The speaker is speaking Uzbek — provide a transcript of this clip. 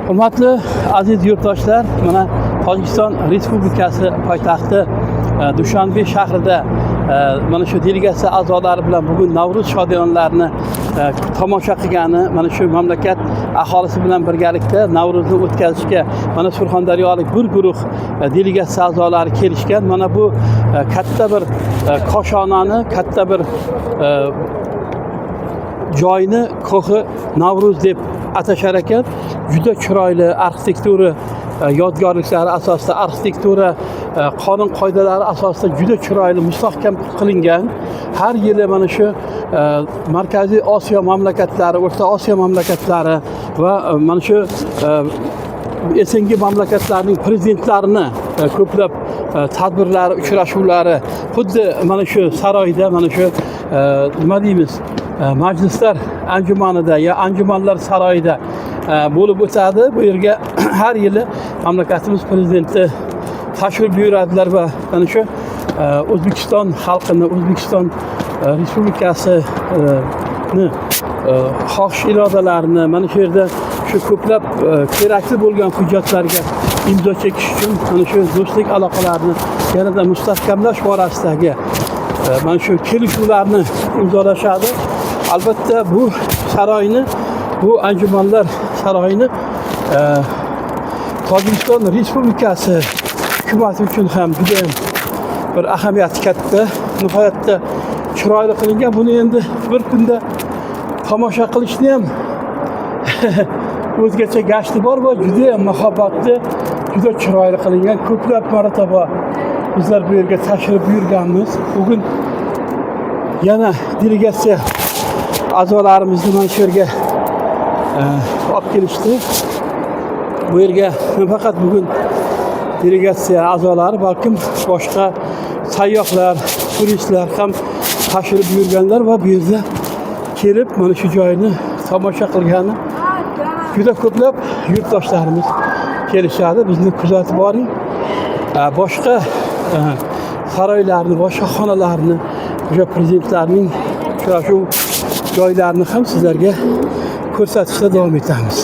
Hurmatli aziz yurtdoshlar, mana Tojikiston Respublikasi poytaxti Dushanbe shahrida mana shu delegatsiya a'zolari bilan bugun Navro'z shodiyonlarini tomosha qilgani, mana shu mamlakat aholisi bilan birgalikda Navro'zni o'tkazishga mana Surxondaryolik bir guruh delegatsiya a'zolari kelishgan. Mana bu katta bir koshonani, katta bir joyni Ko'hi Navruz deb atashar ekan. Juda chiroyli arxitektura yodgorliklari asosida, arxitektura qonun qoidalari asosida juda chiroyli mustahkam qilingan. Har yili mana shu Markaziy Osiyo mamlakatlari, O'rta Osiyo mamlakatlari va mana shu SNG mamlakatlarining prezidentlarini ko'plab tadbirlari, uchrashuvlari xuddi mana shu saroyda, mana shu nima deymiz, majlislar anjumanida yo anjumanlar saroyida bo'lib o'tadi. Bu yerga har yili mamlakatimiz prezidenti tashrif buyuradilar va mana shu O'zbekiston xalqini, O'zbekiston Respublikasini xohish irodalarini mana shu yerda shu ko'plab kerakli bo'lgan hujjatlarga imzo chekish uchun, mana shu do'stlik aloqalarini yanada mustahkamlash borasidagi mana shu kelishuvlarni imzolashadi. Albatta, bu saroyni, bu anjumanlar saroyini Tojikiston Respublikasi hukumati uchun ham judayam bir ahamiyati katta, nihoyatda chiroyli qilingan. Buni endi bir kunda tomosha qilishni ham o'zgacha gashti bor va judayam mahobatli, juda chiroyli qilingan. Ko'plab marotaba bizlar bu yerga tashrif buyurganmiz. Bugun yana delegatsiya a'zolarimizni mana shu yerga olib kelishdi. Bu yerga nafaqat bugun delegatsiya a'zolari, balkim boshqa sayyohlar, turistlar ham tashrif buyurganlar va bu yerda kelib mana shu joyni tomosha qilgani juda ko'plab yurtdoshlarimiz kelishadi. Bizni kuzatib boring. Boshqa saroylarni, boshqa xonalarni, o'sha prezidentlarning uchrashuv joylarini ham sizlarga ko'rsatishda davom etamiz.